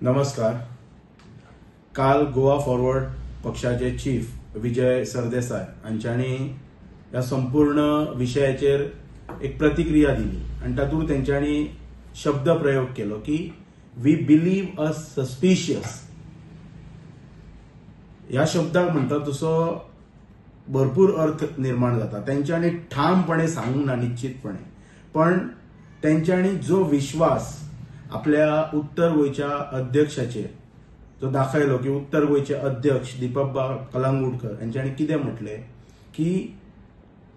नमस्कार. काल गोवा फॉरवर्ड पक्षाचे चीफ विजय सरदेसाय हांच्यांनी ह्या संपूर्ण विशयाचेर एक प्रतिक्रिया दिली आनी तातूंत तेंच्यांनी शब्द प्रयोग केलो की we believe us suspicious. ह्या शब्दाक म्हणटा तसो भरपूर अर्थ निर्माण जाता. तेंच्यांनी ठामपणे सांगूंक ना निश्चितपणे, पण तेंच्यांनी जो विश्वास आपल्या उत्तर गोंयच्या अध्यक्षाचेर जो दाखयलो की उत्तर गोंयचे अध्यक्ष दीपकबाब कलंगूटकर हांच्यांनी कितें म्हटलें की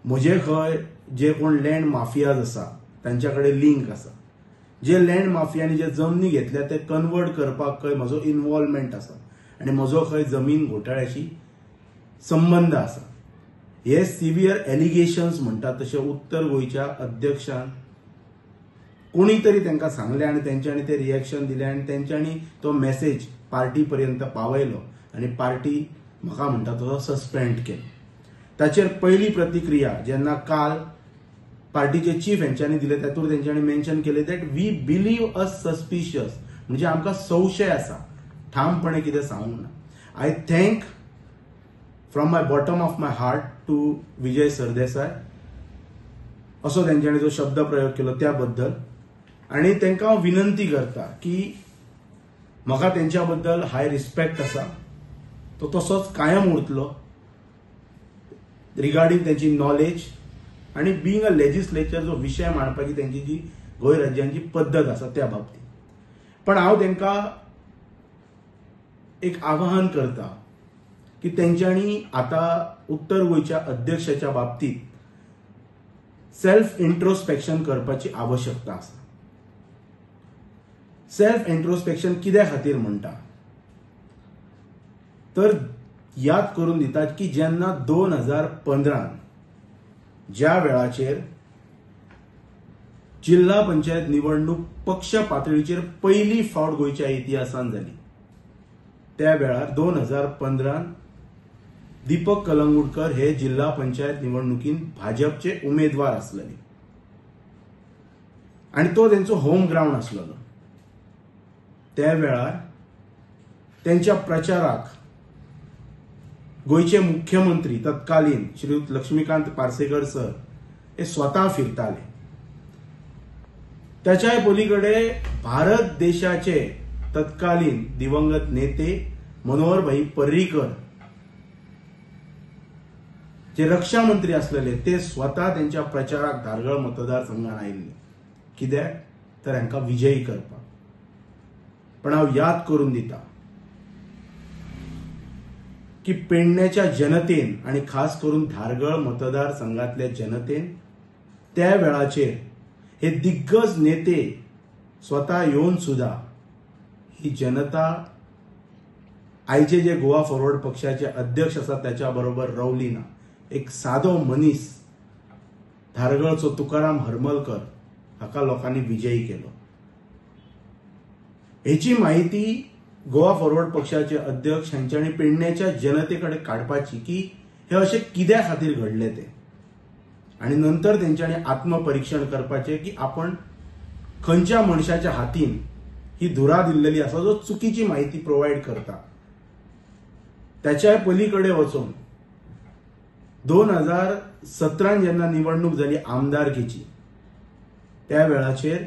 म्हजे खंय जे कोण लँड माफियाज आसा तांच्या कडेन लिंक आसा, जे लँड माफियांनी जे जमनी घेतल्या ते कन्वर्ट करपाक खंय म्हजो इन्वॉल्वमेंट आसा आनी म्हजो खंय जमीन घोटाळ्याशी संबंद आसा. हे सिवियर एलिगेशन्स म्हणटात तशें उत्तर गोंयच्या अध्यक्षान कोणी तरी तांकां सांगलें आनी तेंच्यांनी ते रिएक्शन दिलें आनी तेंच्यांनी तो मेसेज पार्टी पर्यंत पावयलो आनी पार्टी म्हाका म्हणटा तो सस्पेंड केलो. ताचेर पयली प्रतिक्रिया जेन्ना काल पार्टीचे चीफ हेंच्यांनी दिले तातूंत तेंच्यांनी मेन्शन केलें that we believe us suspicious, म्हणजे आमकां संशय आसा, ठामपणे कितें सांगूंक ना. I thank from my bottom of my heart to Vijay Sardesai असो तेंच्यांनी जो शब्द प्रयोग केलो त्या बद्दल. आनी तांकां हांव विनंती करता की म्हाका तेंच्या बद्दल हाय रिस्पेक्ट आसा, तो तसोच कायम उरतलो रिगार्डींग तेंची नॉलेज आनी बीइंग अ लेजिस्लेचर जो विशय मांडपाची तेंची जी गोंय राज्यांची पद्दत आसा त्या बाबतींत. पण हांव तांकां एक आवाहन करता की तेंच्यांनी आतां उत्तर गोंयच्या अध्यक्षाच्या बाबतींत सेल्फ इंट्रोस्पेक्शन करपाची आवश्यकता आसा. सेल्फ इंट्रोस्पेक्शन कित्या खातीर म्हणटा तर याद करून दितात की जेन्ना 2015 ज्या वेळाचेर जिल्हा पंचायत निवडणूक पक्ष पातळीचेर पयली फावट गोंयच्या इतिहासान जाली त्या वेळार 2015 दीपक कलंगूटकर हे जिल्हा पंचायत निवडणुकीन भाजपचे उमेदवार आसलेले आनी तो तेंचो होम ग्रावंड आसलेलो. त्या वेळार तेंच्या प्रचाराक गोंयचे मुख्यमंत्री तत्कालीन श्री लक्ष्मीकांत पार्सेकर सर हे स्वता फिरताले. त्याच्याय पलीकडे भारत देशाचे तत्कालीन दिवंगत नेते मनोहरभाई पर्रीकर जे रक्षा मंत्री आसलेले ते स्वता तेंच्या प्रचाराक धारगळ मतदारसंघान आयिल्ले कित्याक तर हांकां विजयी करपाक. पण हांव याद करून दिता की पेडण्याच्या जनतेन आनी खास करून धारगळ मतदारसंघातल्या जनतेन त्या वेळाचेर हे दिग्गज नेते स्वता येवन सुद्धा ही जनता आयचे जे गोवा फॉरवर्ड पक्षाचे अध्यक्ष आसात त्याच्या बरोबर रवली ना. एक सादो मनीस धारगळचो तुकाराम हरमलकर हाका लोकांनी विजयी केलो. हेची माहिती गोवा फॉरवर्ड पक्षाचे अध्यक्ष हांच्यांनी पेडण्याच्या जनते कडेन काडपाची की हे अशें कित्या खातीर घडलें तें आनी नंतर तेंच्यांनी आत्मपरिक्षण करपाचें की आपण खंयच्या मनशाच्या हातीन ही धुरा दिल्लेली आसा जो चुकीची माहिती प्रोवायड करता. त्याच्याय पलीकडे वचून 2017 जेन्ना निवडणूक जाली आमदारकीची त्या वेळाचेर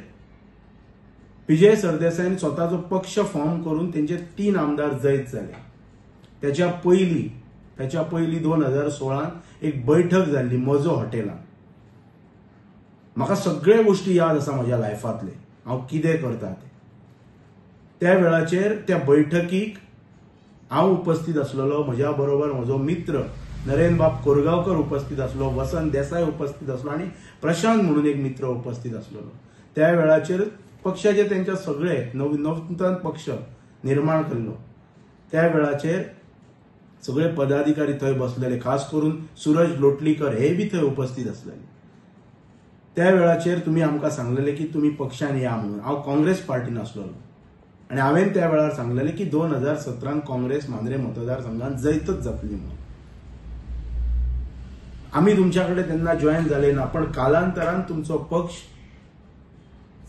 विजय सरदेसायान स्वताचो पक्ष फॉर्म करून तेंचे 3 आमदार जैत जाले. त्याच्या पयली 2016 एक बैठक जाल्ली मजो हॉटेलान. म्हाका सगळे गोष्टी याद आसा म्हज्या लायफांतले हांव कितें करता तें. त्या वेळाचेर त्या बैठकीक हांव उपस्थित आसलेलो, म्हज्या बरोबर म्हजो मित्र नरेंद्रबाब कोरगांवकर उपस्थित आसलो, वसंत देसाय उपस्थित आसलो आनी प्रशांत म्हणून एक मित्र उपस्थित आसलेलो. त्या वेळाचेर पक्षाचे तेंच्या सगळे नवनूतन पक्ष निर्माण केल्लो त्या वेळाचेर सगळे पदाधिकारी थंय बसलेले, खास करून सूरज लोटलीकर हे बी थंय उपस्थित आसलेले. त्या वेळाचेर तुमी आमकां सांगलेले की तुमी पक्षान या म्हणून. हांव काँग्रेस पार्टीन आसलेलो आनी हांवें त्या वेळार सांगलेलें की 2017 काँग्रेस मांद्रे मतदारसंघान जैतच जातली म्हणून. आमी तुमच्या कडेन तेन्ना जॉयन जाले ना, पण कालांतरान तुमचो पक्ष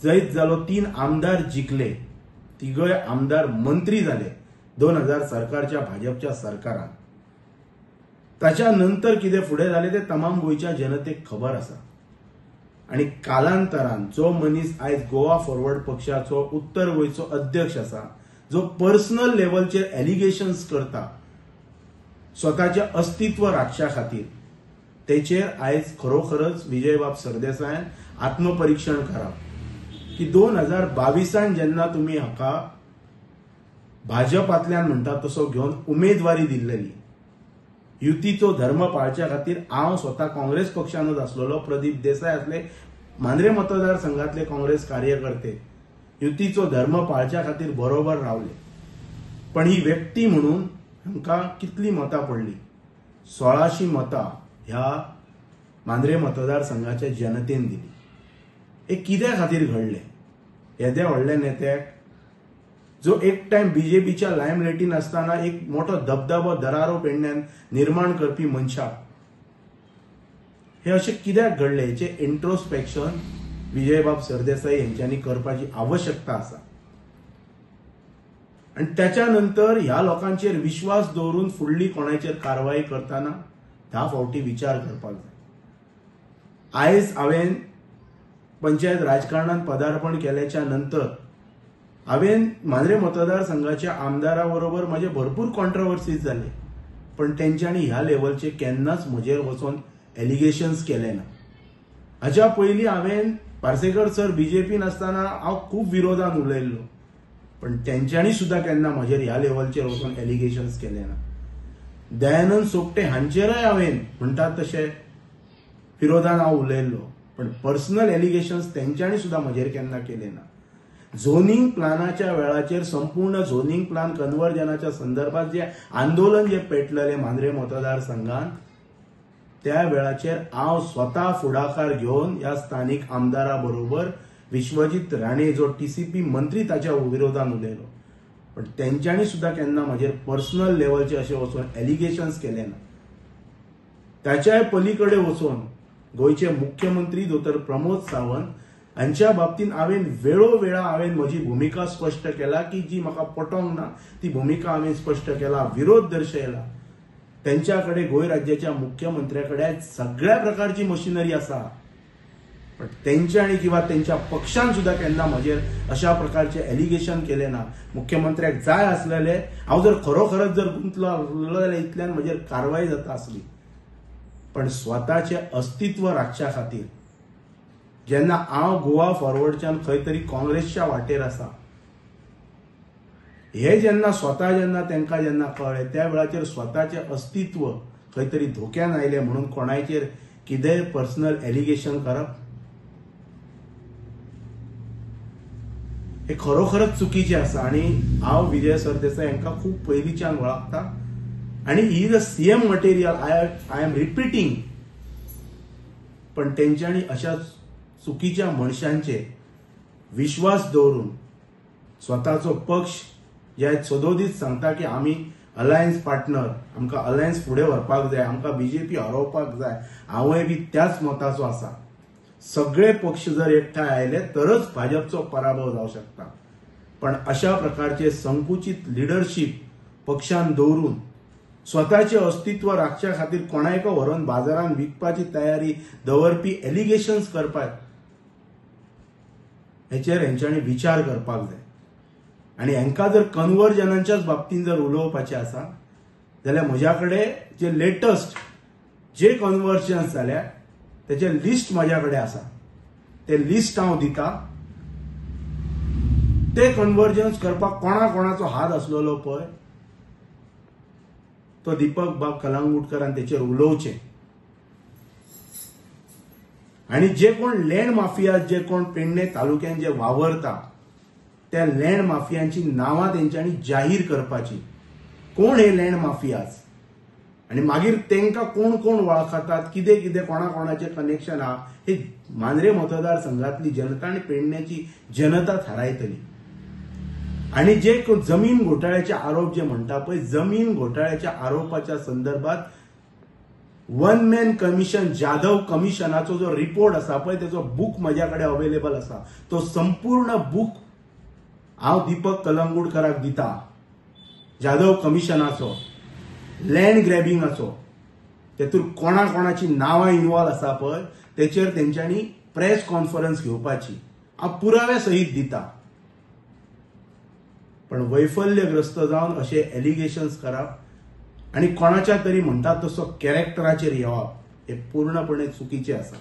जैत जालो, 3 आमदार जिखले. तिगय आमदार मंत्री जाले 2000 सरकारच्या भाजपच्या सरकारान. ताच्या नंतर कितें फुडें जालें तें तमाम गोंयच्या जनतेक खबर आसा. आनी कालांतरान जो मनीस आयज गोवा फॉरवर्ड पक्षाचो उत्तर गोंयचो अध्यक्ष आसा, जो पर्सनल लेवलचेर एलिगेशन्स करता स्वताचें अस्तित्व राखच्या खातीर, तेचेर आयज खरोखरच विजयबाब सरदेसायान आत्मपरिक्षण करप की 2022 जेन्ना तुमी हाका भाजपांतल्यान म्हणटा तसो घेवन उमेदवारी दिल्लेली, युतीचो धर्म पाळच्या खातीर हांव स्वता काँग्रेस पक्षानूच आसलेलो, प्रदीप देसाय आसले मांद्रे मतदारसंघातले काँग्रेस कार्यकर्ते, युतीचो धर्म पाळच्या खातीर बरोबर रावले. पण ही व्यक्ती म्हणून हांकां कितली मतां पडली, 1600 मतां ह्या मांद्रे मतदारसंघाच्या जनतेन दिली. हे कित्या खातीर घडलें? येद्या व्हडल्या नेत्याक जो एक टायम बीजेपीच्या लायमलायटीन आसतना एक मोठो दबदबो दरारो पेडण्यान निर्माण करपी मनशाक हे अशें कित्याक घडलें हेचें इंट्रोस्पेक्शन विजयबाब सरदेसाई हेंच्यांनी करपाची आवश्यकता आसा. आनी त्याच्या नंतर ह्या लोकांचेर विश्वास दवरून फुडली कोणाचेर कारवाई करतना 10 फावटी विचार करपाक जाय. आयज हांवें पंचायत राजकारणात पदार्पण केल्याच्या नंतर हांवें मांद्रे मतदारसंघाच्या आमदारा बरोबर म्हजे भरपूर कॉन्ट्रवर्सीज जाले, पण तेंच्यांनी ह्या लेवलचे केन्नाच म्हजेर वचोन एलिगेशन्स केले ना. हाच्या पयलीं हांवें पार्सेकर सर बीजेपीन आसतना हांव खूब विरोधान उलयल्लो, पण तेंच्यांनी सुद्दां केन्ना म्हजेर ह्या लेवलचेर वचोन एलिगेशन्स केले ना. दयानंद सोपटे हांचेरय हांवें म्हणटात तशें विरोधान हांव उलयल्लो, पण पर्सनल एलिगेशन्स तेंच्यांनी सुद्दां म्हजेर केन्ना केले ना. झोनिंग प्लानाच्या वेळाचेर संपूर्ण झोनिंग प्लान कन्वर्जनाच्या संदर्भात जे आंदोलन जे पेटलेलें मांद्रे मतदारसंघान, त्या वेळाचेर हांव स्वता फुडाकार घेवन ह्या स्थानीक आमदारा बरोबर विश्वजीत राणे जो टीसीपी मंत्री ताच्या विरोधान उलयलो, पण तेंच्यांनी सुद्दां केन्ना म्हजेर पर्सनल लेवलचे अशें वचून एलिगेशन्स केले ना. ताच्याय पलीकडे वचून गोंयचे मुख्यमंत्री दोतोर प्रमोद सावंत हांच्या बाबतींत हांवें वेळोवेळा हांवें म्हजी भुमिका स्पश्ट केला की जी म्हाका पटोवंक ना ती भुमिका हांवें स्पश्ट केला, विरोध दर्शयला. तेंच्या कडेन गोंय राज्याच्या मुख्यमंत्र्या कडेन सगळ्या प्रकारची मशिनरी आसा, पण तेंच्यांनी किंवा तेंच्या पक्षान सुद्दां केन्ना म्हजेर अशा प्रकारचे एलिगेशन केलें ना. मुख्यमंत्र्याक जाय आसलेले हांव जर खरोखरच जर गुंतलो आसलो जाल्यार इतल्यान म्हजेर कारवाय जाता आसली, पण स्वताचें अस्तित्व राखच्या खातीर जेन्ना हांव गोवा फॉरवर्डच्यान खंय तरी काँग्रेसच्या वाटेर आसा हे जेन्ना स्वता जेन्ना तांकां जेन्ना कळ्ळें त्या वेळाचेर स्वताचें अस्तित्व खंय तरी धोक्यान आयलें म्हणून कोणायचेर कितेंय पर्सनल एलिगेशन करप हे खरोखरच चुकीचें आसा. आनी हांव विजय सरदेसाय हांकां खूब पयलींच्यान वळखता आनी he is a CM material, I am repeating. पण तेंच्यांनी अशा चुकीच्या मनशांचे विश्वास दवरून स्वताचो पक्ष जे सदोदीत सांगता की आमी अलायन्स पार्टनर, आमकां अलायन्स फुडें व्हरपाक जाय, आमकां बीजेपी हरोवपाक जाय, हांवूय बी त्याच मताचो आसा. सगळे पक्ष जर एकठांय आयले तरच भाजपचो पराभव जावं शकता, पण अशा प्रकारचे संकुचित लिडरशीप पक्षान दवरून स्वताचे अस्तित्व राखच्या खातीर कोणायको व्हरून बाजारान विकपाची तयारी दवरपी एलिगेशन्स करपाक हेचेर हेंच्यांनी विचार करपाक जाय. आनी हांकां जर कन्वर्जनाच्याच बाबतींत जर उलोवपाचें आसा जाल्यार म्हज्या कडेन जे लेटस्ट जे कन्वर्जन्स जाल्या तेचें लिस्ट म्हज्या कडेन आसा, तें लिस्ट हांव दिता. ते कन्वर्जन्स करपाक कोणा कोणाचो हात आसलेलो पळय तो दीपक बाब कलांगुटकरान तेचेर उलोवचें. आनी जे कोण लँड माफिया जे कोण पेडणे तालुक्यान जे वावरता त्या लँड माफियांची नांवां तेंच्यांनी जाहीर करपाची, कोण हे लँड माफियाज आनी मागीर तेंकां कोण कोण वळखतात, कितें कितें कोणा कोणाचें कनेक्शन आहा हे मांद्रे मतदारसंघातली जनता आनी पेडण्याची जनता थारायतली. आनी जे जमीन घोटाळ्याचे आरोप जे म्हणटा पळय, जमीन घोटाळ्याच्या आरोपाच्या संदर्भात वन मॅन कमिशन जाधव कमिशनाचो जो रिपोर्ट आसा पळय तेचो बूक म्हज्या कडेन अवेलेबल आसा, तो संपूर्ण बूक हांव दीपक कलंगूटकराक दिता, जाधव कमिशनाचो, लँड ग्रॅबिंगाचो, तेतूर कोणा कोणाची नांवां इन्वॉल्व आसा पळय तेचेर तेंच्यांनी प्रेस कॉन्फरन्स घेवपाची हांव पुराव्या सहीत दिता. पण वैफल्यग्रस्त जावन अशे एलिगेशन्स करप आनी कोणाच्या तरी म्हणटात तसो कॅरेक्टराचेर येवप हे पूर्णपणे चुकीचें आसा.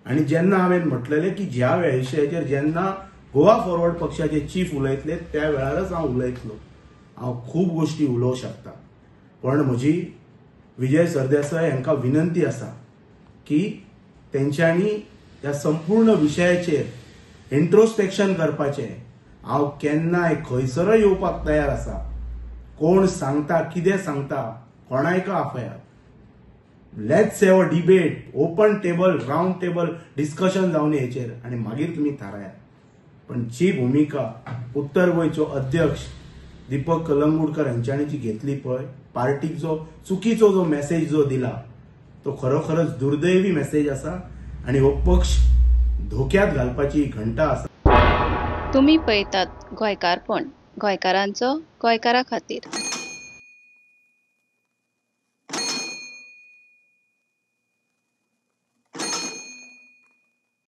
आनी जेन्ना हांवें म्हटलेलें की ज्या विशयाचेर जेन्ना गोवा फॉरवर्ड पक्षाचे चीफ उलयतले त्या वेळारच हांव उलयतलो. हांव खूब गोश्टी उलोवंक शकता, पण म्हजी विजय सरदेसाय हांकां विनंती आसा की तेंच्यांनी ह्या संपूर्ण विशयाचेर इंट्रोस्पेक्शन करपाचें. हांव केन्नाय खंयसरय येवपाक तयार आसा. कोण सांगता कितें सांगता कोणायक आफयात. Let's have a debate, open table, round table discussion जावन हेचेर आनी मागीर तुमी थारायात. पण जी भुमिका उत्तर गोंयचो अध्यक्ष दीपक कलंगूटकर हांच्यांनी जी घेतली पळय, पार्टीक जो चुकीचो जो मेसेज जो दिला तो खरोखरच दुर्दैवी मेसेज आसा आनी हो पक्ष धोक्यात घालपाची घंटा आसा. तुमी पळयतात गोंयकारपण, गोंयकारांचो गोंयकारा खातीर.